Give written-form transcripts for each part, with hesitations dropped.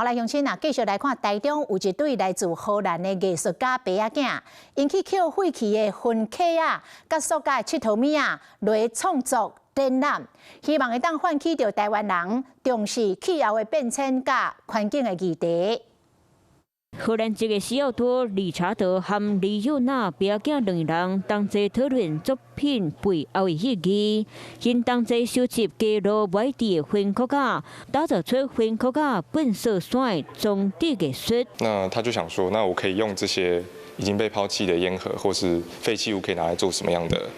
好來，鄉親啊，繼續來看台中有一對來自荷蘭的藝術家爸仔囝，𪜶去抾廢棄的薰殼仔，佮塑膠的𨑨迌物仔來創作展覽，希望會當喚起著台灣人重視氣候的變遷佮環境的議題。荷蘭籍的西奧多·理查德和李幼娜爸仔囝兩人同齊討論作品背後的意義。𪜶同齊收集街路買地的薰殼仔，打造出薰殼仔糞掃山的裝置藝術。那他就想說，那我可以用這些已經被拋棄的菸盒或是廢棄物，可以拿來做什麼樣的？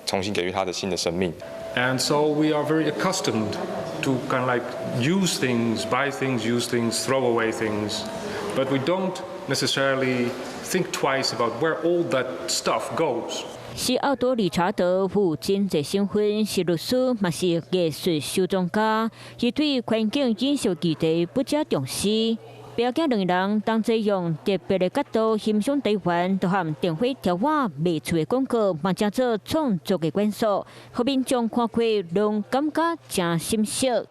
重新給予它的新的生命。 And so we are very accustomed to kind of like use things, buy things, use things, throw away things, but we don't necessarily think twice about where all that stuff goes. 西奧多·理查德有真濟身份，是律師，嘛是藝術收藏家。伊對環境影響議題不遮重視。爸仔囝兩人同齊用特別的角度欣賞台灣，就和電火條仔賣出的廣告，嘛成做創作的元素，予民眾看過攏感覺誠心適。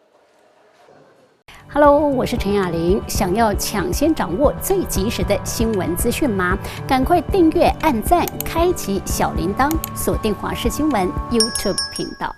Hello，我是陳雅玲。想要搶先掌握最及時的新聞資訊嗎？趕快訂閱、按讚、開啟小鈴鐺，鎖定華視新聞 YouTube 頻道。